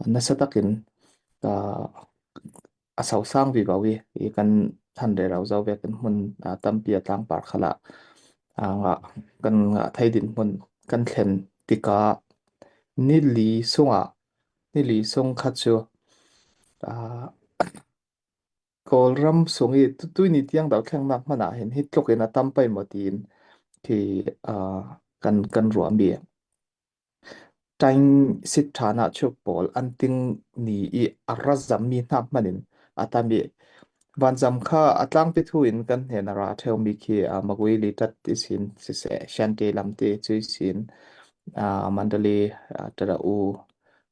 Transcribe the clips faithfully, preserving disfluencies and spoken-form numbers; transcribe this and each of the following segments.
nasa takin, a, a sosang vivo i, i kan han rero zo vekin hmun, a, tampi a tlangpar khalah, a, ngah, kan ngah thei dinhmun kan thlen tikah ni li sungah, ni li sung kha chu, a, Kawlram sung i tu-, tuini tiang do thlengnak hmanah hin hi tlukin a tam pei maw tiin khi, a, kan, kan ruahmi. Time sit ṭhanah chu pawl an ting ni i a ra zammi hnak hmanin a tam i vanzam kha a tlangpi thu in kan hnen a ra ṭheumi khi, a, Magway litat ihsin siseh, Shanti lam te cu ihsin, a, Mandalay, a, Tara U,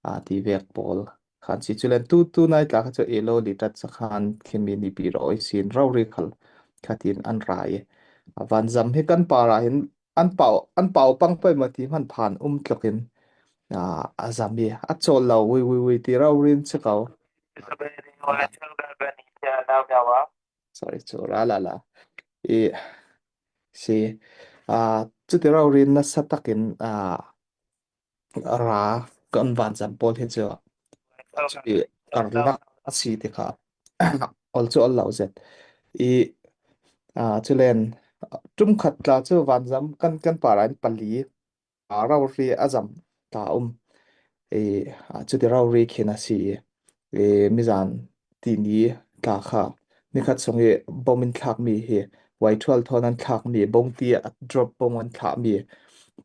a, ti vek pawl khan si. Culen tu, tu nai tla kha cu elo litat sakhan khimi nipi raw ihsin rori khal khatin an ra i, a, vanzam hi kan parah hin an pau, an pau pang pei maw ti hman phan um tlukin, a, a zam i a cawl lo, ui, ui, ui ti rori in si ko. Sorry, cu ra la la. I si, a, cuti rori in nasa takin, a, ra kan vanzam pawl hi cu, a, cuti karlak a si ti kha ol cu ol lo zet. I, a, culen ṭum khat tla cu vanzam kan, kan parah in pali, a, rori a zam tla um. I, a, cuti rori khin a si i, i, mizan ti ni tla kha nikhat sung i bom in thlakmi hi, Y twelve thawn an thlakmi, bongti a drop bom an thlakmi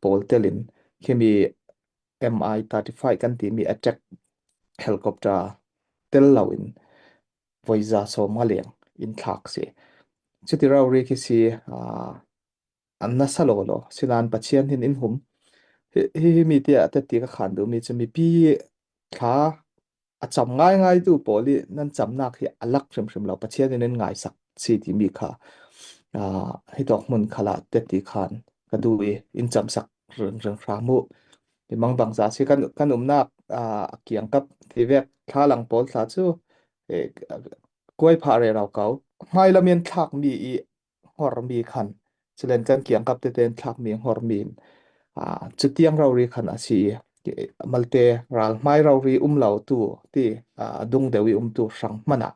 pawl telin khimi M I thirty-five kan timi attack helicopter tel loin voiza sawm nga leng in thlak si. Cuti rori khi si, a, an nasa lo lo. Sinan Pathian hin in hum. Hi, hi, hi mi tia teti ka khan duhmi cu mipi thla a cam ngaingai tu pawl i nan camnak hi a lak hrimhrim lo. Pathian in in ngaisak si timi kha, a, hi tawk hmun khalah teti khan ka duh i in camsak ringring hram uh. I mangbangza si kan, kan umnak, a, a kiangkap ti vek thla lang pawl thla cu, e, kuai phah rero ko. Hmailam in thlakmi i hormi khan, culen kan kiangkap tete in thlakmi hormi in, a, cutiang rori khan a si i, malte ral hmai rori um lo tu ti, a, dung deuh i um tu hrang hmanah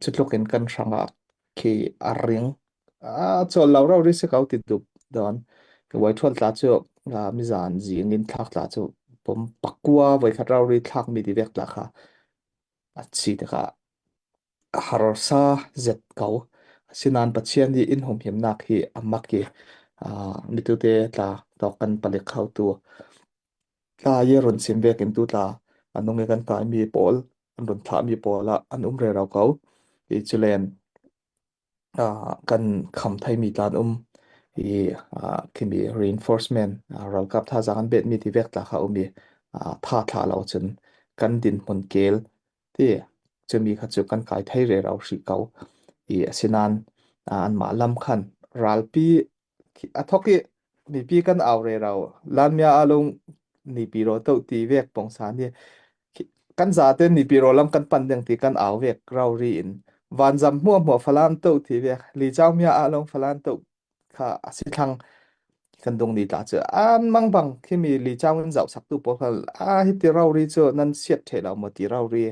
cutlukin kan hrangah khi a ring, a, cawl lo rori si ko ti dup dawn. Y twelve tla cu, a, mizan zing in thlak tla cu pom pakua voikhat rori thlakmi ti vek tla kha a si tikah a harsa zet ko. Sinan Pathian i in humhimnak hi a mak i, a, mitute tla tawk kan palik khotu tla i run sim vekin tu tla a nung i kan kaimi pawl, an run thlahmi pawl ah an um rero ko. I culen, a, kan kham theimi tlan um i, a, khimi reinforcement, a, ralkap thazaang an betmi ti vek tla kha um i, a, tha thla lo cun kan dinhmun kel ti cumi kha cu kan kai thei rero hrih ko. I asinan, a, anmah lam khan ralpi a thok i mipi kan au rero, Lalmia alung nipi raw toh ti vek pongsan i kan zate nipi raw lam kan pan deng ti kan au vek rori in vanzam hmuahhmuah Falam toh ti vek, Licau mia alung Falam toh kha a si thlang kan dung ni tla cu an mangbang khimi Licau in zohsaktu pawl kha a hiti rori cu nan siat ṭheh lo maw ti rori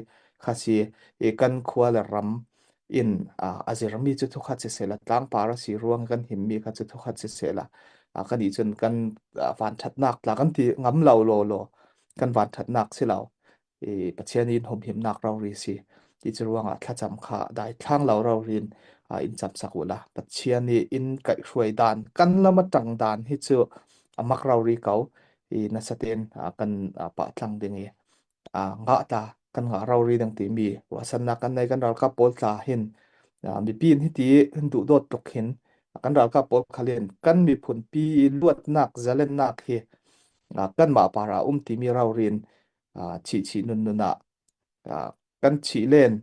kha si i kan khua le ram in, a, a zirmi cu thukhat sisehla tlangpar a si ruang kan himmi kha cu thukhat sisehla, a, kan i cun kan, a, vanṭhatnak tla kan ti ngam lo law law kan vanṭhatnak si lo. I Pathian in humhimnak rori si. Ti cu ruangah thlacam kha dai thlang lo rori in, a, in camsak uhla Pathian i in kaihhruai dan kan lam aṭang dan hi cu a mak rori ko. I nasatein, a, kan, a, pah tlang ding i, a, ngah ta kan ngah rori ding timi ruahsannak kan nei kan ralkap pawl tla hin, a, mipi in hiti in duhdawt tuk hin kan ralkap pawl khal in kan miphunpi i luatnak zalennak hi, a, kanmah parah um timi rori in, a, chihchih nunnun ah, a, kan chih len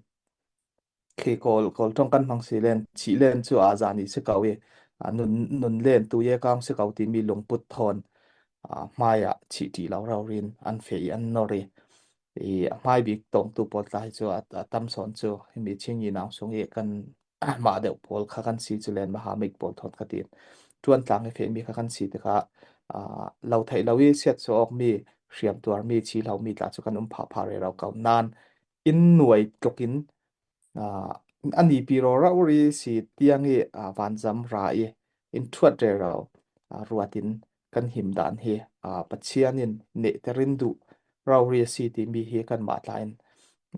khi Kawl, Kawl ṭong kan hmang si len, chih len cu a zan i si ko i, a, nun, nun len tu ye kang si ko timi lungput thawn, a, hmai ah chih ṭih lo rori in an feh i an nor i, i a hmai bik tawngtu pawl tla hi cu a, a tam sawn cu himi Chingi nau sung i kan mah deuh pawl kha kan si cu len mahamik pawl thawn kha tiin ṭuan tlang i fehmi kha kan si tikah, a, lo theih lo i siat suah awkmi hriamtuar mi, chilo mi tla chu kan um phah phah rero ko nan, in nuai tlukin, aa, a nipi rawh rauh ri si tiang i, aa, vanzam ra i in thuat rero, aa, ruatin kan him dan hi, aa, Pathian in nehter in duh rauh ri a si timi hi kanmah tla in,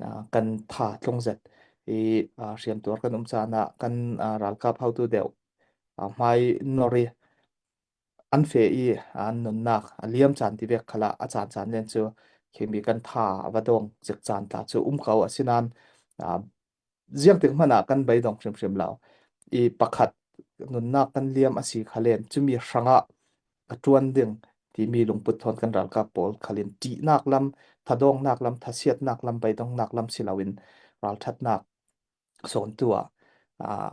aa, kan tha tlung zet i, aa, hriamtuar kan um chan ah kan, aa, ralkap hotu deuh, aa, hmai nawr i an fe i, aa, an nunnak a liam chan ti vek khalah a chan chan len chu khimi kan tha a va dawng zek chan tla chu um ko a si nan, aa, ziangtik hmanah kan beidawng hrimhrim lo. I pakhat nunnak kan liam a si kha len, chumi hrangah ka ṭuan ding timi lungput thawn kan ralkap pawl khalin ṭihnak lam, thadawnnak lam, thasiatnak lam, beidawngnak lam si loin ralṭhatnak sawntu ah, aa,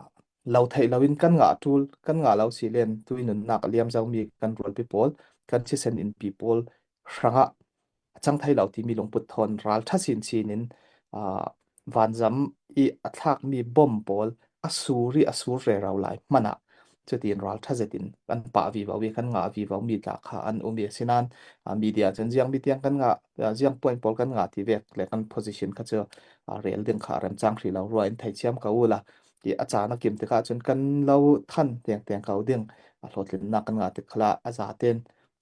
lo theih loin kan ngah ṭul, kan ngah lo si len, tui nunnak a liam zomi kan rualpi pawl, kan thisen inpi pawl hrangah a chang thei lo timi lungput thawn ralṭha sin sinin, aa, vanzam i a thlakmi bom pawl a sur i a sur rero lai hmanah chutin ralṭha zetin kan pah vivo i kan ngah vivo mi tla kha an um i a si nan, aa, media chun ziang mi tiang kan ngah, aa, ziang point pawl kan ngah ti vek le kan position kha chu, aa, rel ding kha remchang hrih lo rua in theithiam ko ula. Ki a chan a kim tikah chun kan lo than tengteng ko ding, a hlawhtlinnak kan ngah tik khalah a zaten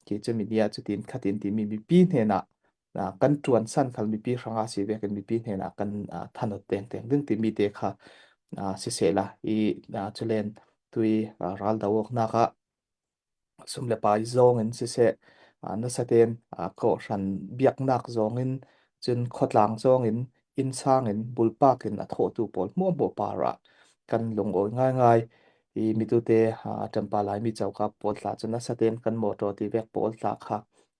ki chu mi nia chutin khatin timi mipi hnenah, aa, kan ṭuansan khal mipi hranga si vekin mipi hnenah kan, aa, thanawt tengteng ding timi te kha, aa, sisehla i, aa, chulen tui, aa, ral do awknak ah sum le pai zawngin siseh, aa, nasaten, aa, kawhhran biaknak zawngin, chun khawtlang zawngin, innsangin, bulpakin a thawhtu pawl hmuahhmuah parah kan lungawi ngaingai. I mitute, aa, Ṭempa Laimi coka pawl tla chu nasaten kan mawṭaw ti vek pawl tla kha,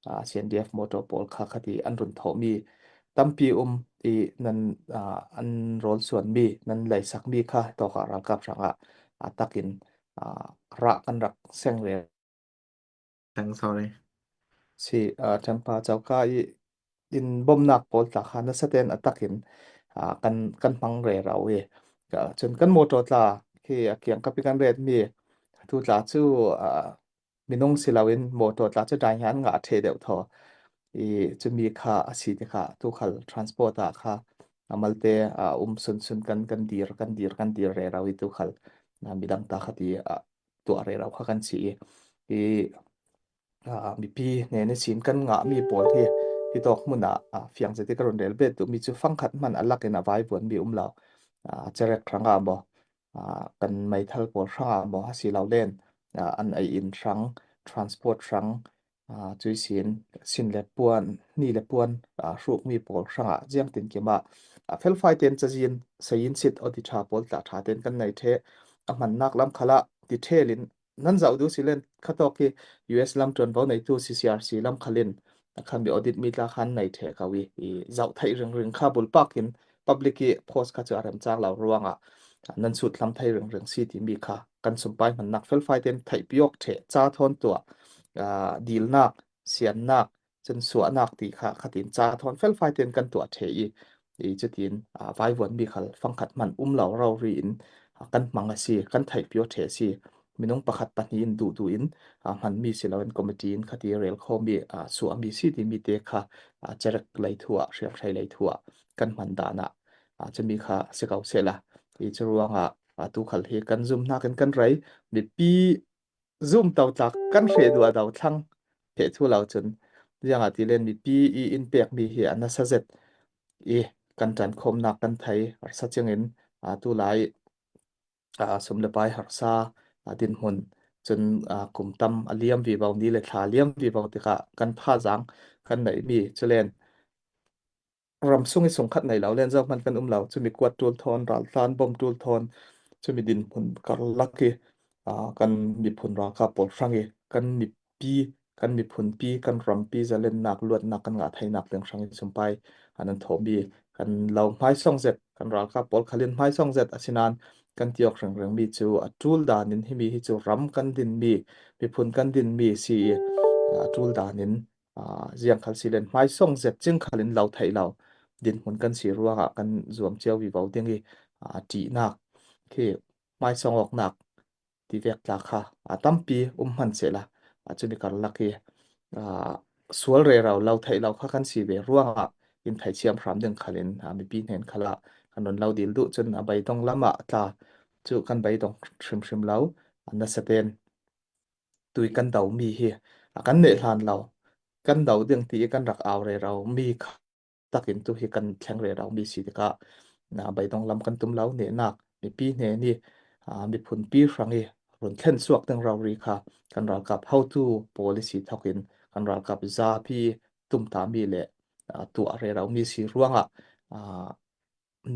aa, C N D F mawṭaw pawl kha khati an run thawh mi tampi um i nan, aa, an rawl suan mi, nan leisak mi kha tawkah ralkap hrangah, aa, takin, aa, rah kan rak seng rel. Thank, sorry. Si, aa, Ṭempa coka i in bomnak pawl tla kha nasaten a takin, aa, kan, kan hmang rero i. Aa, chun kan mawṭaw tla khi a kiangkap i kan ret mi tu tla chu, aa, minung si loin mawṭaw tla chu dai hian ngah ṭheh deuh thaw. I chumi kha a si ti kha tu khal transport ah kha a malte, aa, um sunsun kan, kan dir, kan dir, kan dir rero i tu khal, aa, midang ta kha ti, aa, tuah rero kha kan si i. I, aa, mipi hnen i sin kan ngah mi pawl hi, hi tawk hmunah, aa, fiang zet i ka run rel bet duh mi chu fangkhat hman a lakin a vaivuan mi um lo. Aa, cherek hrangah maw, aa, kan meithal pawl hrangah maw a si lo len, aa, an ei in hrang, transport hrang, aa, chuisin sin le puan, hni le puan, aa, hruk mi pawl hrangah ziangtin kimah, aa, felfai ten chazin, sayin sit aw ti ṭha pawl tla ṭha ten kan nei ṭheh, a hmannak lam khalah ti ṭhelin nan zauh duh si len kha tawk hi U S lam ṭuanvo neitu C C R C lam khalin a khan mi audit mi tla khan nei ṭheh ko i, i zauh theih ringring kha bulpakin public i post kha chu a remchang lo ruangah nan sut hlam thei ringring si timi kha kan sumpai hmannak felfai ten theihpiawk ṭheh, cha thawn tuah, aa, dilnak, siannak, chun suahnak ti kha khatin cha thawn felfai ten kan tuah ṭheh i, i chutin, aa, vaivuan mi khal fangkhat hman um lo rori in, aa, kan hmang a si, kan theihpiawk ṭheh a si. Minung pakhat pahni in duh duh in, aa, hman mi si loin committee in khati rel khawm i, aa, suah mi si timi te kha, aa, cherek lei thu ah, hriamhrei lei thu ah kan hman dan ah, aa, chumi kha si ko sela. I chu ruangah, aa, tu khal hi kan zum hnakin kan rei, mipi zum to tlak kan hreh duah do thlang pheh thu lo chun, ziangah ti len mipi i in pek mi hi a nasa zet i kan ṭankhawmnak kan thei harsa chingin, aa, tulai, aa, sum le pai harsa, aa, dinhmun chun, aa, kum tam a liam vivo, ni le thla liam vivo tikah kan phazang kan neih mi chulen ram sung i sung khat nei lo len zohman kan um lo. Chumi kuat ṭul thawn, raltlan bom ṭul thawn, chumi dinhmun karlak i, aa, kan miphun ralkap pawl hrang i kan mipi, kan miphunpi, kan rampi zalennak, luatnak kan ngah theinak ding hrang i sumpai an an thawh mi kan lo hmaisawng zet, kan ralkap pawl khalin hmaisawng zet a si nan kan tiawk ringring mi chu a ṭul danin himi hi chu ram kan din mi, miphun kan din mi si i, aa, a ṭul danin, aa, ziang khal si len hmaisawng zet ching khalin lo theih lo dinhmun kan si ruangah kan zuam chiau vivo ding i, aa, ṭihnak khi hmaisawng awknak ti vek tla kha, aa, tampi um hman sela, aa, chumi karlak i, aa, sual rero lo theih lo kha kan si ve ruangah in theihthiam hram ding khalin, a, mipi hnen khalah kan run lo dil duh cun a beidong lamah tla cu kan beidong hrimhrim lo, a, nasa ten tui kan do mi hi a kan neh hlan lo, kan do ding ti i kan rak au rero mi kha takin tu hi kan thleng rero mi si tikah, na, beidong lam kan tum lo, nehnak mipi hnen i, a, miphunpi hrang i run thlen suak ding rori kha kan ralkap hotu policy thokin kan ralkap zapi tumta mi le, a, tuah rero mi si ruangah, a,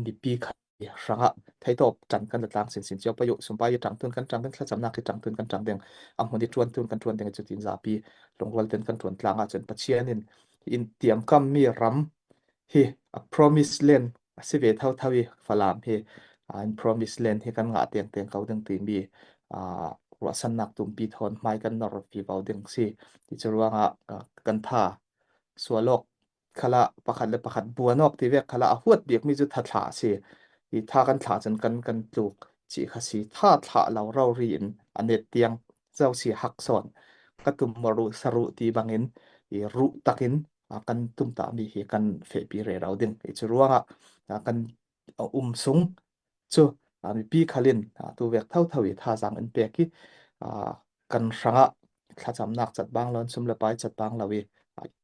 mipi kha hrangah theitawp ṭan kan la tlang sinsin cio paih uh, sumpai i ṭangtun kan ṭang ding, thlacamnak i ṭangtun kan ṭang ding, a hmun i ṭuantun kan ṭuan ding, cutin zapi lungrual ten kan ṭuan tlang ahcun Pathian in, in tiamkam mi ram hi a promise land a si ve thotho i Falam hi, a, in promise land hi kan ngah tengteng ko ding timi, a, ruahsannak tumpi thawn hmai kan nor vivo ding si. Ti cu ruangah, a, kan tha sual awk khalah pakhat le pakhat buan awk ti vek khalah a huat bikmi cu tha thlah a si. I tha kan thlah cun kan, kan tluk cih kha si. Tha thlah lo rori in a net tiang zo si hak sawn ka tum maw ruh saruh ti bangin i ruh takin, a, kan tumta mi hi kan fehpi rero ding. I cu ruangah, a, kan, a, um sung cu, a, mipi khalin, a, tu vek thotho i thazaang in pek i, a, kan hrangah thlacamnak cat bang lo, sum le pai cat bang lo i, a,